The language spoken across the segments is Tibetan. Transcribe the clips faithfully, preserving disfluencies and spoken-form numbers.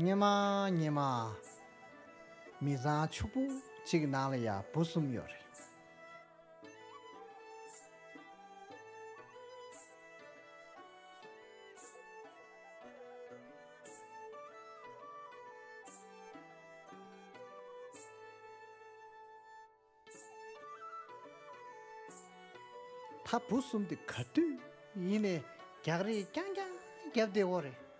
སྔོན་མ་སྔོན་མ། མི་ཚང་ཕྱུག་པོ་གཅིག་གི་ནང་ལ་ཡ་བུ་གསུམ་ཡོད་རེད། ད་བུ་གསུམ་དེ་ག་དུས་ཡིན་ནའི་རྒྱག་རེས་རྐྱང་རྐྱང་བརྒྱབ་བསྡད་ཡོད་རེད།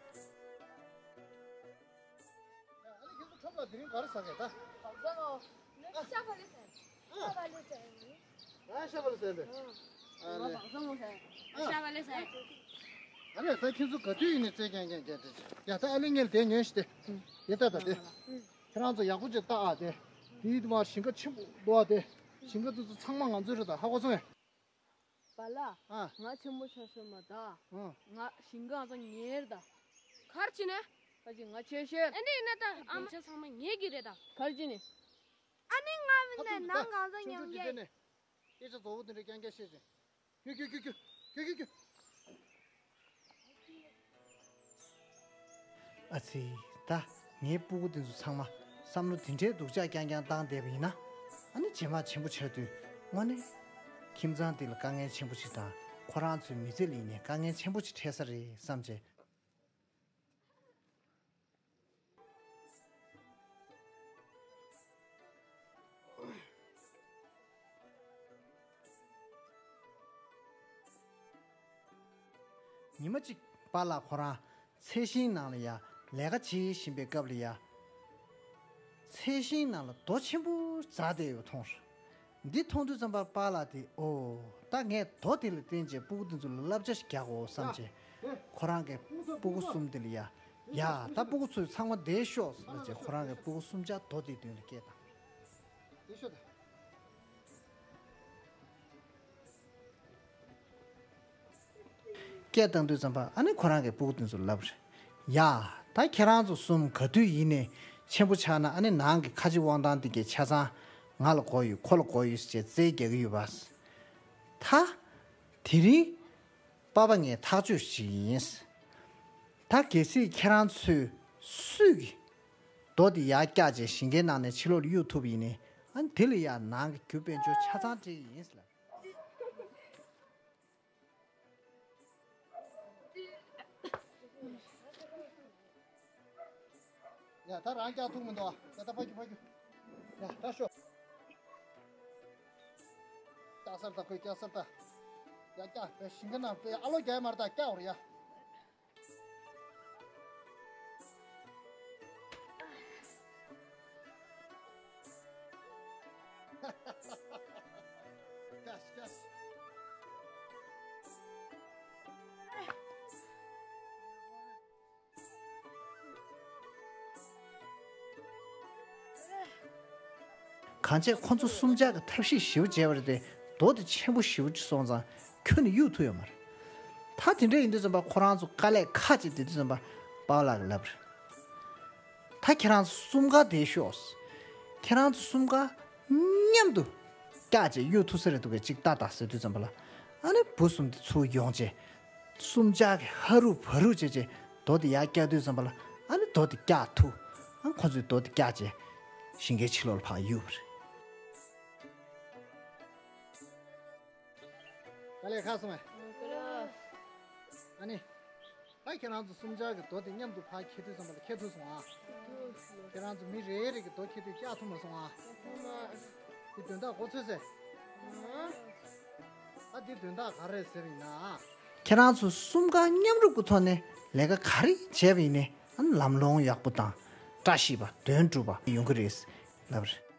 ཨ་ལེ་ཁྱེད་ཚོ་ཁྲོམ་ལ་དེ་རིང་ག་རེ་ཟ་མཁན་ད། ཨ་ཤ་བ་ལེ་ཟ། ཨ་ལེ། ཨ་ཤ་བ་ལེ་ཟ་ཡིན། ཨ་ལེ། ཨ་ལེ་ད་ཁྱེད་ཚོ་ག་དུས་ཡིན་ནའི་རྩེད་རྐྱང་རྐྱང་རྒྱག་བསྡད་ཡ། ད་ཨ་ལེ་ངས་དེ་ཉོན་ཞིག་དེ། དེ་ལྟ་ད་དེ། ཁྱེད་རང་ཚོ་ཡག་པོ་ཅིག་ལྟ་ཨ་དེ། དེའི་དུ་མ་ཞིང་ཁ་ཆེན་པོ་འདུག་ཨ་དེ། ཞིང་ཁ་དེ་ཚོ་ཚང་མ་ང་ཚོའི་རེད་ད། ཧ་གོ་སོང་ངས། པཱ་ལགས། ཨ། ང་ཆེན་པོ་ཆགས་སོང་མ་ད། ཨ། ང་ཞིང་ཁ་ང་ཚོ་ཉེར་ད། གར་ཅི་ནས། ཁ་ཅིག་ང་ཆེ་ཤོས། ཨ་ནི་ན་ད་ཨ་མ་ཆ་ཚང་མ་ངེད་ཀྱི་རེད་ད། གར་ཅི་ནས། ཨ་ནི་ང་མིན་ནས་ནང་གང་ཚོ་ཉམས་ཀྱི། སྐད་ཆ་རྫོགས་པོ་དེ་འདྲ་རྐྱང་རྐྱང་བཤད་ཅིང་། རྒྱུག་རྒྱུག་རྒྱུག་རྒྱུག་རྒྱུག་རྒྱུག་རྒྱུག་ཨ་ཙི། ད་ངའི་སྤུ་གུ་དེ་ཚོ་ཚང་མ་བསམ་བློ་དེ་འདྲའི་སྡུག་ཅག་རྐྱང་རྐྱང་བཏང་བསྡད་པ་ཡིན་ན། ཨ་ནི་རྗེས་མ་ཆེན་པོ་ཆགས་དུས་དངོས་གནས་ཁྱིམ་ཚང་འདི་ལ་དཀའ་ངལ་ཆེན་པོ་ཞིག་དང་། ཁོ་རང་ཚོའི་མི་ཚེ་ལ་ཡིན་ནའི་དཀའ་ངལ་ཆེན་པོ་ཞིག་འཕྲད་ས་རེད་བསམ་བྱས། ཉི་མ་གཅིག་པཱ་ལགས་ཁོ་རང་ཚལ་ཞིང་ནང་ལ་ཡ་ལས་ཀ་བྱེད་བཞིན་པའི་སྐབས་ལ་ཡ། ཚལ་ཞིང་ནང་ལ་རྡོ་ཆེན་པོ་འཛག་བསྡད་ཡོད་མཐོང་། འདི་མཐོང་དུས་ཙམ་པར་པཱ་ལགས་དེ། ཨོ། ད་ངས་རྡོ་དེ་ལ་བརྟེན་བྱས་སྤུ་གུ་དེ་ཚོ་ལ་བསླབ་བྱ་ཞིག་རྒྱག་དགོས་བསམ་བྱས། ཁོ་རང་གི་སྤུ་གུ་གསུམ་དེ་ལ་ཡ། ཡ། ད་སྤུ་གུ་ཚོས་ཚང་མ་བསྡད་ཤོག་ཟེར་བྱས་ཁོ་རང་གི་སྤུ་གུ་གསུམ་ཆ་རྡོ་དེའི་མདུན་ལ་སྐད་བཏང་། བསྡད་ཤོག་ད། སྐད་བཏང་དུས་ཙམ་པ་ཨ་ནི་ཁོ་རང་གི་སྤུ་གུ་དེ་ཚོ་ལབ་རེད། ཡ། ད་ཁྱེད་རང་ཚོ་གསུམ་ག་དུས་ཡིན་ནའི་ཆེན་པོ་ཆགས་ན། ཨ་ནི་ནང་གི་ཁ་རྗེ་དབང་ཐང་དེ་གའི་ཆ་ཚང་ང་ལ་དགོས་ཡོད། ཁོ་ལ་དགོས་ཡོད་ཟེར་བྱས་རྩོད་རྒྱག་གི་ཡོད་པ། ད་དེ་རིང་པཱ་ཕ་ངས་ཐག་གཅོད་ཞིག་ཡིན། ད་གལ་སྲིད་ཁྱེད་རང་ཚོས་སུས་ཀྱིས་རྡོ་དེ་ཡར་བཀྱགས་བྱས་ཞིང་ཁའི་ནང་ནས་ཕྱི་ལོགས་ལ་གཡུག་ཐུབ་ཡིན་ནའི། ཨ་ནི་དེ་ལ་ཡ་ནང་གི་རྒྱུ་དཔལ་འབྱོར་ཆ་ཚང་སྤྲད་ཀྱི་ཡིན་ཟེར་ལབ། ཡ། ད་རང་བཀྱག་ཐུབ་མི་འདུག་ཨ། ད་ད་ཕ་རྒྱུག་ཕ་རྒྱུག་ཡ། ད་ཤོག་བཀྱག་སར་ད། ཁོས་བཀྱག་སར་ད། ཡ། བཀྱག་པའི་ཞིང་ཁ་ནང་པའི་ཨ་ལོ་རྒྱག་ཡ་མ་རེད། ད་བཀྱག་འོར་ཡ། གང་བྱས་ཁོ་ཚོ་གསུམ་ཆ་གི་ཐབས་ཤེས་ཞེ་པོ་བྱས་པ་རེད་དེ། རྡོ་དེ་ཆེན་པོ་ཞེ་པོ་ཅིག་སོང་ཙང་ཁྱོན་ནས་གཡུག་ཐུབ་ཡོད་མ་རེད། ད་དེ་འདྲ་ཡིན་དུས་ཙམ་པ་ཁོ་རང་ཚོ་དཀའ་ལས་ཁག་ཅིག་དེ་དུས་ཙམ་པ་པཱ་ལགས་ཀྱིས་ལབ་རེད། ད་ཁྱེད་རང་ཚོ་གསུམ་ཀ་བསྡད་ཤོག་ཁྱེད་རང་ཚོ་གསུམ་ཀ་མཉམ་དུ་བཀྱགས་བྱས་གཡུག་ཐུབ་ས་རེད་འདུག་གས། ཅིག་ལྟ་ད་ཟེར་དུས་ཙམ་པ་ལ། ཨ་ནི་བུ་གསུམ་དེ་ཚུར་ཡོང་བྱས། གསུམ་ཆ་གིས་ཧ་རུ་བ་རུ་བྱས་བྱས་རྡོ་དེ་ཡར་བཀྱག་དུས་ཙམ་པ་ལ། ཨ་ནི་རྡོ་དེ་བཀྱག་ཐུབ། ཨ་ནི་ཁོ་ཚོས་རྡོ་དེ་བཀྱག་བྱས་ཞིང་ཁའི་ཕྱི་ལོགས་ལ་ཕར་གཡུགས་པ་རེད། དཀའ་ལས་ཁག་སོང་ངས། ཨ་ནི། ད་ཁྱེད་རང་ཚོ་གསུམ་ཆ་གིས་རྡོ་དེ་མཉམ་དུ་ཕར་འཁྱེར་དུས་ཙམ་པ་ལ་འཁྱེར་ཐུབ་སོང་ཨ། ཁྱེད་རང་ཚོ་མི་རེ་རེ་གིས་རྡོ་འཁྱེར་དུས་བཀྱག་ཐུབ་མ་སོང་ཨ། འདི་དོན་དག་གོ་ཚོད་ཟེར། ཨ། འདི་དོན་དག་ག་རེ་ཟེར་ཡིན་ན། ཁྱེད་རང་ཚོ་གསུམ་ཀ་མཉམ་རུབ་ཀྱི་ཐོག་ནས་ལས་ཀ་ག་རེ་བྱས་པ་ཡིན་ནའི། ཨ། ལམ་ལྷོང་ཡག་པོ་དང་བཀྲ་ཤིས་པ། དོན་འགྲུབ་པ་ཡོང་གི་རེད་ལབ་རེད།